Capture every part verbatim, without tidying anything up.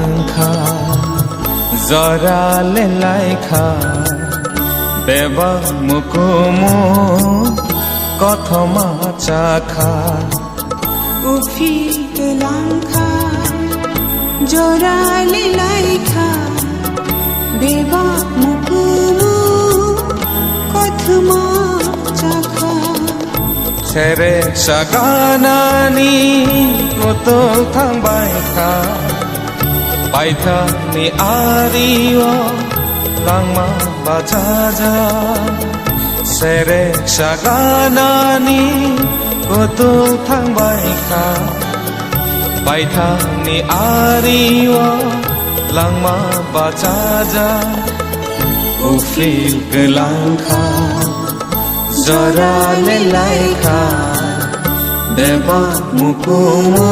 Wngkha, jora le laikha, bebak mukumu kothoma chakha. Uphil kwlangkha, jora le laikha, bebak mukumu kothoma chakha. Sere saganani kutung thangbai kha, paithakni ario langma bachaja. Sere saganani kutung thangbai kha, paithakni ario langma bachaja. Uphil kwlangkha, jora le laikha, bebak mukumu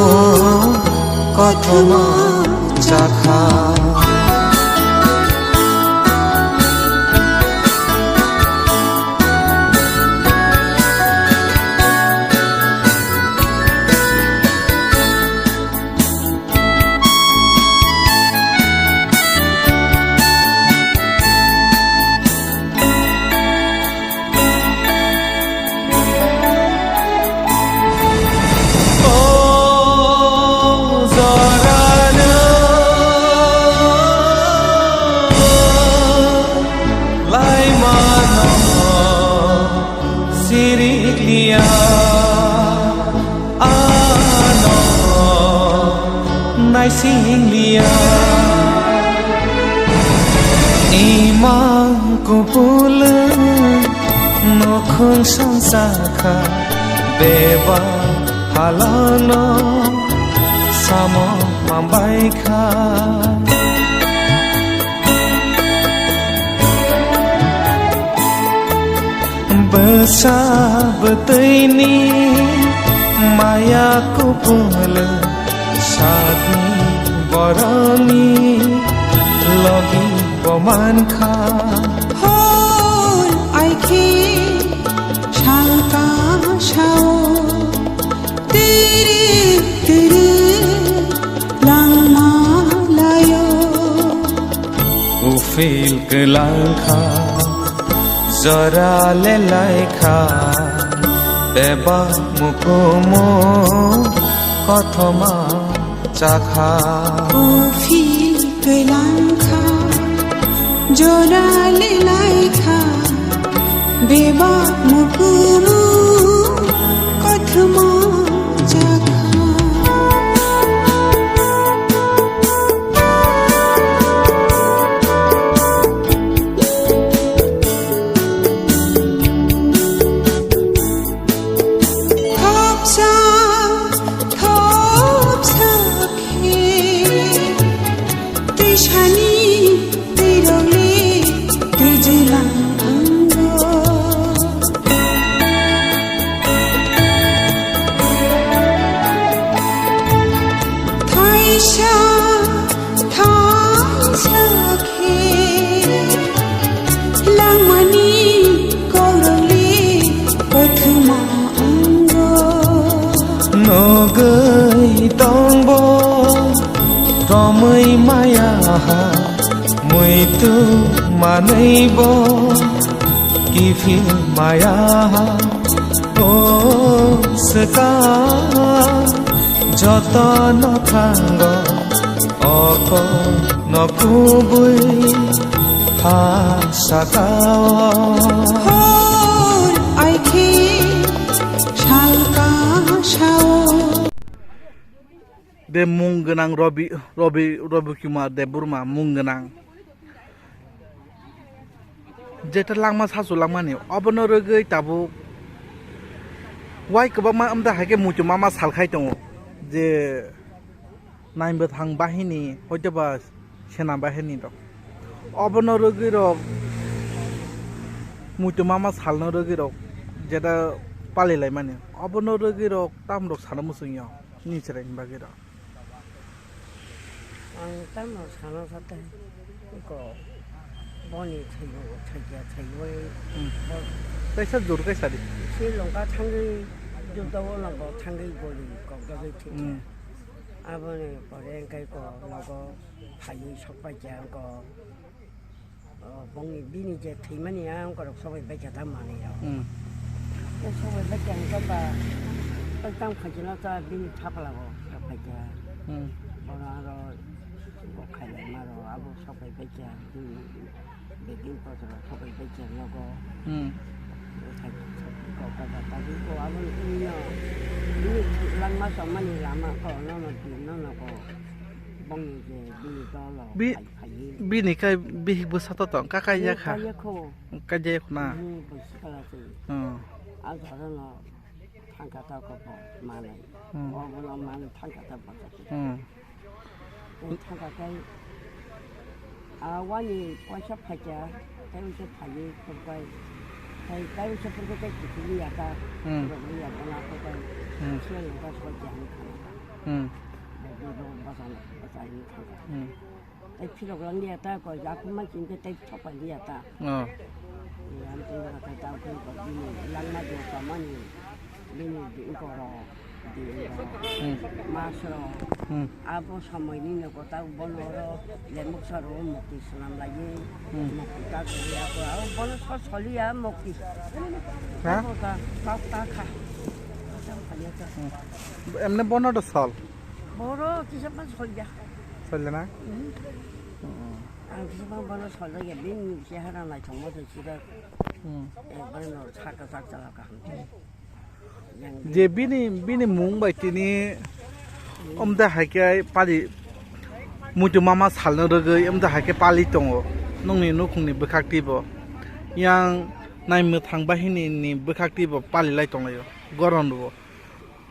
kothoma chakha. O jorano laimano sirikliya, ano naisingliya. Imang kupulung nukhung songsa kha, beba halano samo mambai kha. Bwsa bwtwini maya kupulung, sakni borokni logi bo mankha. Hor aikhe salka sao, tiri tiri langma layo. Uphil kwlangkha, jora le laikha, bebak mukumu kothoma chakha. Uphil kwlangkha, jora le laikha, bebak mukumu kothoma chakha. Thopsa, thopsa khe, twisani twirokle twijilang ango. Thaisa, thaisa khe langmani kokrokle kothoma wngo. Nugwi tongbo romwi maya ha, muitu manwibo kiphil maya ha. O swkang jotono thango, oko no kubui ha sakao. Hor aikhe salka sao. De mung gwnang Robi, Robi, Robi Kumar Debbarma mung gwnang. Jeta langma sasu langmani, obono rwgwi tabuk wai kwbangma wngda hai khe muitu mama salkhai tongo je naimwthang bahini hoitoba sena bahini rok. Obono rwgwi rok muitu mama salno rwgwi rok jeta palilaimani, obono rwgwi rok tamrok sana muchungya ni chwraini bagwi rok. Ang tamo sana sate ko boni thaibo thaikya thaibo. Hmm. Bo- Kaisa jor kaisa di. Si longka thangwi juta o longko thangwi goli kok dagwi thikya. Hmm. Aboni pore wngkha ko nogo phaiwi sok paikha wngkha. O bongni bini je thwimani a wngkha rok sok bai paikha ta manwi rok. Hmm. Tei sok bai paikha wngkha ba tang phaikhe no ta bini thapla bo sok paikha. Hmm. Bono aro bo khailai ma rok abo sok bai paikha. Hmm. Bedin kotor thobai bai chernogo. Hmm. Kokada tadi ko abo ini no. Ini langma somani lama ko no no di no no ko. Bong je bini tolo Bi- khai khai. Bini kai bihik bwsa to tong ka kai ya kha. Kaya ko. Kai ya kho na. Ini bwsa kala se. Hmm. Azara no thangka ta ko bo manai. Hmm. Obo no manai thangka ta bwsa. Hmm. Tei thangka khe, a, wani waisa phaikha, tei waisa phaiwi phurkhe, tei, tei waisa phurkhe tei kiphilwi ya ta, Hmm. phurkhe ya ta, na phurkhe, Hmm. siya ya ta, soi ya ni khana ta. Hmm. Bai bai bai basa, basa ni khana. Hmm. Tei phirok lang ya ta, ko ya kuma chingkhe tei thopai ya ta. Oh. Yang tei ba ta, ta ko bini langma do samani. Bini di-, borok, di-, Hmm. masrok. Hmm. Abo somoini nogo ta bono oro lemuk saro mukti swnam laiwi, Hmm. mukti ta gori abo, abo bono so soliya mukti. Ha? Abo ta, ta, ta kha. Hmm. Emne bono do sol? Boro kisa pa solya. Solya na? Hmm. Hmm. Ang kisa pa bono solya, bini chehara naithokma se sida. Hmm. Ekbar no saka sak chala kaham. Je bini, bini mung bai tini omda hai khe pali muitu mama salno rwgwi omda hai khe pali tongo nokni nukhungni bwkhak twibo. Yang nai mwthang bahini ni bwkhak twibo pali lai tonglaio goron rwo.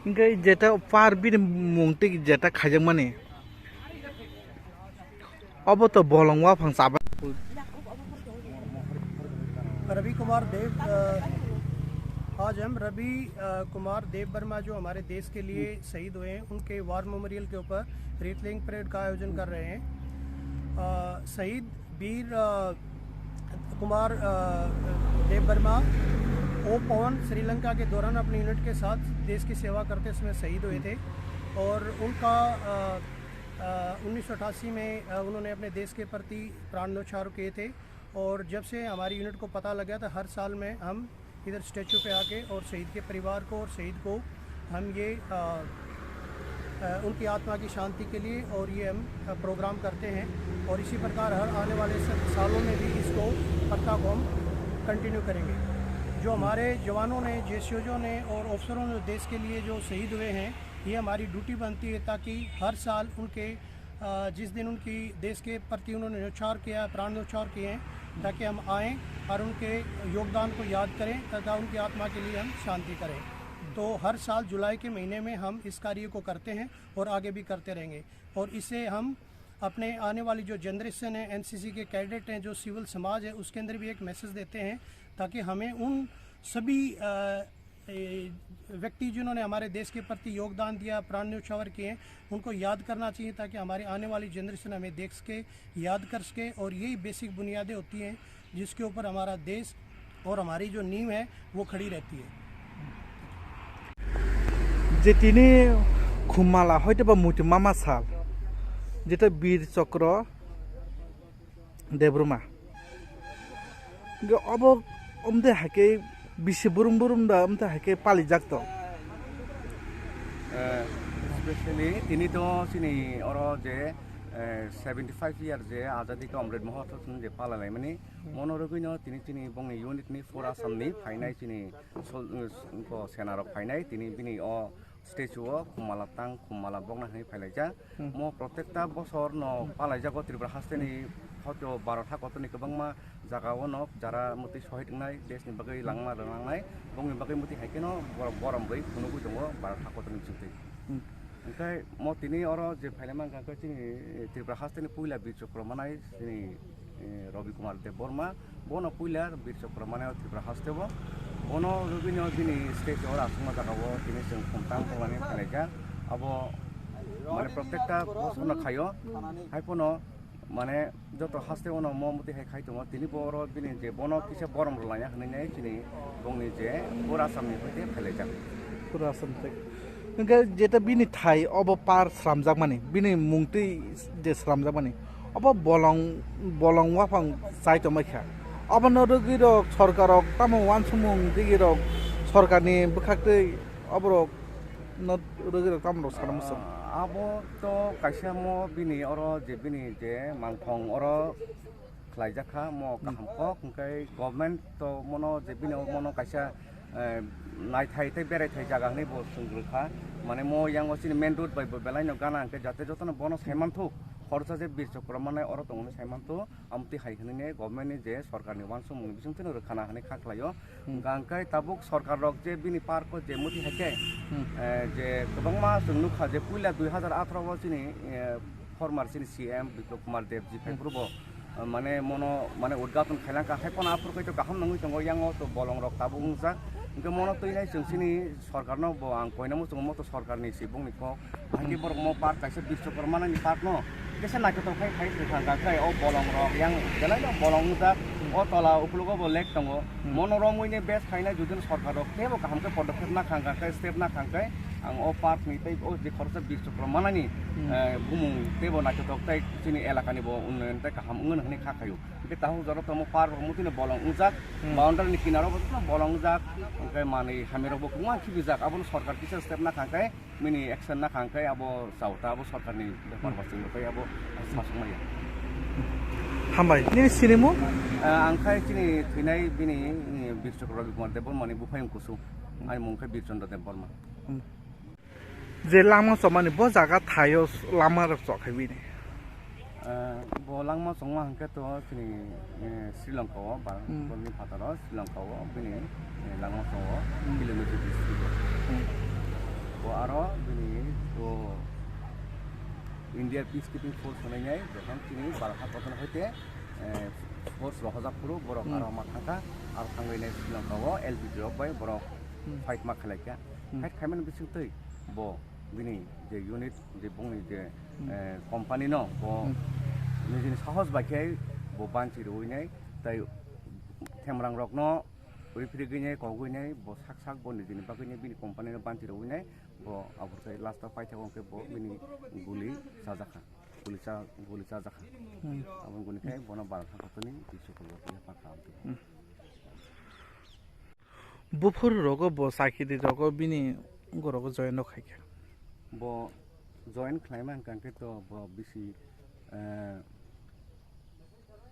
Hinkhe jeta par bini mung twi jeta khaijakmani. Obo to bolong waphang chaba. Ravi कुमार देव, अ, आज हम रवि, अ, कुमार देव वर्मा जो हमारे देश के लिए शहीद हुए हैं, उनके वॉर मेमोरियल के ऊपर रेत लेइंग परेड का आयोजन कर रहे हैं। अ, शहीद वीर, अ, कुमार, अ, देव वर्मा ओ पवन श्रीलंका के दौरान अपनी यूनिट के साथ देश की सेवा करते समय शहीद हुए थे और उनका, अ, अ, उन्नीस सौ अट्ठासी में, अ, उन्होंने अपने देश के प्रति प्राण न्यौछावर किए थे। और जब से हमारी यूनिट को पता लगा, तो हर साल में हम इधर स्टैचू पे आके और शहीद के परिवार को और शहीद को हम ये, अ, अ, उनकी आत्मा की शांति के लिए और ये हम, अ, प्रोग्राम करते हैं। और इसी प्रकार हर आने वाले स-, सालों में भी इसको, प्रथा को हम कंटिन्यू करेंगे। जो हमारे जवानों ने, जेसीओजों ने और अफसरों ने देश के लिए जो शहीद हुए हैं, ये हमारी ड्यूटी बनती है, ताकि हर साल उनके, अ, जिस दिन उनकी देश के प्रति उन्होंने न्यौछावर किया, प्राण न्यौछावर किए हैं, ताकि हम आएं और उनके योगदान को याद करें तथा उनकी आत्मा के लिए हम शांति करें। तो हर साल जुलाई के महीने में हम इस कार्य को करते हैं और आगे भी करते रहेंगे। और इससे हम अपने आने वाली जो जनरेशन है, एनसीसी के कैडेट हैं, जो सिविल समाज है, उसके अंदर भी एक मैसेज देते हैं, ताकि हमें उन सभी, अ, ए, व्यक्ति जिन्होंने हमारे देश के प्रति योगदान दिया, प्राण न्यौछावर किए, उनको याद करना चाहिए, ताकि हमारी आने वाली जनरेशन हमें देख सके, याद कर सके। और यही बेसिक बुनियादें होती हैं जिसके ऊपर हमारा देश और हमारी जो नींव है, वो खड़ी रहती है। Je tini Khumala hoite ba Muitu Mama sal, jeta Bir Chokro Debbarma. Hingke obo omte haike bisi burum burum da omte haike palijak tong. Eh, especially tini to chini oro je, eh, seventy five year je Azadi ka Amrit Mahotsav chini je palalaimani, Hmm. mono rwgwino tini chini bongni unit ni pura Assam ni phainai chini sol-, eh, ko sena rok phainai tini bini o statue o Khumala tang, Khumala bokna hinwi phailaijak. Hmm. Mo protekta bosor no palaijago Tripura haste ni hoito baro tha kotor ni kwbangma jaga o no jara mwtwi sohid wngnai, desh ni bagwi langma rwlangnai, bongni bagwi mwtwi hai kheno borok borom bai phunugwi tongo baro tha kotor ni bisingtwi. Hmm. Hwnkhe mo tini oro je phailai mankha khe chini Tripura haste ni puila Bir Chokro manai chini eh, Ravi Kumar Debbarma, bono puila Bir Chokro mane o Tripura haste o. Bono rwgwino bini stage o aswkma jaga o tini chwng khumtang tongmani phailai kha. Abo mane protekta bosorno khaio. Hai phano mane joto haste o no mo mwtwi hai khai tongo. Tini bo oro bini je bono kisa borom rwlaiya hwnwi nai chini bongni je pura Assam ni hoite phailai jak. Pura Assam tei. Hwnkhe jeta bini thai obo par slamjakmani, bini mungtwi je slamjakmani, obo bolong, bolong waphang chai tongbaikha. Obono rwgwirok sorkarrok tamo uansukmung digirok sorkarni bwkhaktwi oborokno rwgwirok tamo rok sana muchung? Ah, abo to kaisa mo bini oro je bini je mangthong oro khlaijak kha, mo kaham kok, hwnkhe government to mono je bini mono kaisa, eh, naithai tei beraithai jaga hinwi bo chwngwrwkha. Mane mo yango chini main road bai bo belaino gana hwnkhe jate jotono bono saimanthok, khoroksa je Bir Chokro manai oro tongmani saimanthok, amtwi hai hinwi government ni je sorkar ni uansukmung ni bisingtwi no rwkhana hinwi kha khlaio. Hmm. Hwnkha hwnkhe tabuk sorkar rok je bini park o je muti hai khe, Hmm. eh, je kwbangma chwng nukha je puila dui hazar atharo o chini, eh, former chini C M Biplab Kumar Deb ji phai Hmm. phuru bo, eh, mane mono mane udghaton khailangkha, hai phano aphuru khe to kaham nangwi tongo, yango to bolong rok tabuk wngjak. Hwnkhe mono twinai chwng chini sorkar no bo ang koinamo chwng moto sorkar ni sibung ni kok. Hai khe Hmm. borok mo park kaisa Bir Chokro manani park no kisa naithotok khai khai thangkha khe o bolong rok yang belai no bolong wngjak. Hmm. O tola uklogo bo lake tongo. Hmm. Mono romwi ni best khaina judin sorkar rok teibo kaham khe podokkhep na khangkha khe step na khangkhe ang o park ni tei o je khoroksa Bir Chokro manani, Hmm. eh, bumung teibo naithotok tei chini elaka ni bo unnoyon tei kaham wngwi hinwi kha khaio. Hwnkhe tahuk jora tongmo park rok muti no bolong wngjak, Hmm. boundary ni kinaro bo jotono bolong wngjak, hwnkhe manwi hamya rok bo kwbangma khibijak, abono sorkar kisa step na khangkhe, bini action na khangkhe abo chao ta, abo sorkar ni bepar Hmm. bo chwng tei abo sasok maya. Hambai, nini sinimung? Ah, ang khai chini thwinai bini, eh, Bir Chokro Rabi Kumar Debbarma ni buphayung kusu, ani mung khe Bir Chandra Debbarma. Hmm. Je lama chomani bo jaga thaio lama rok chok khai bini. Eh, bo langma chongma hwnkhe to chini, eh, Sri Lanka o, Bharat Hmm. ni phataro Sri Lanka o bini, eh, langma chongo Hmm. kilometer bish kilo. Hmm. Bo aro bini to India peacekeeping force hwnwi nai, jokhon chini Bharat hakotor hoite, eh, force rohorjak phuru borok Hmm. aro ma thangkha, aro thangwi nai Sri Lanka o L T T rok bai borok Hmm. fight ma khlaikha. Hmm. Fight khaimani bisingtwi bo bini je unit, je bongni je, Hmm. eh, company no bo Hmm. nijini sahos bai khe bo banchi rwui nai, tai themrang rokno rifrigwi nai, kogwi nai, bo sak sak bo nijini bagwi nai bini company no banchi rwui nai, bo aboni last o paithago hwnkhe bo bini guli chajakha, guli cha-, guli chajakha. Hmm. Aboni guni khe bono Bharat hakotorni bising khulgo yapar kha. Hmm. Buphuru rogo bo chakiri rogo bini gorogo join rok khaikha. Bo join khlaima hwnkha hwnkhe to bo bisi, eh,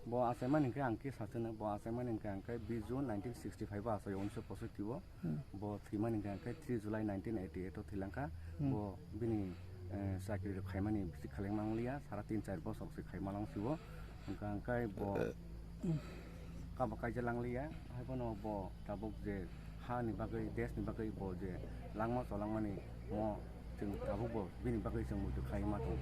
bo achaimani hwnkhe ang khe sachwino, bo achaimani hwnkha hwnkhe bis June nineteen sixty five o achaio, unisho posotti o. Hmm. Bo thwimani hwnkha hwnkhe three July nineteen eighty eight o thwilangkha. Hmm. Bo bini, eh, chakiri rok khaimani bisi khaleng mangliya, sara tin char bosok se khaima lang sio. Hwnkha hwnkhe bo kabo kaisa langliya, haiphano bo tabuk je hani bagwi, desh ni bagwi bo je langma cholangmani mo chwng tabuk bo bini bagwi chwng muitu khlai ma tongo.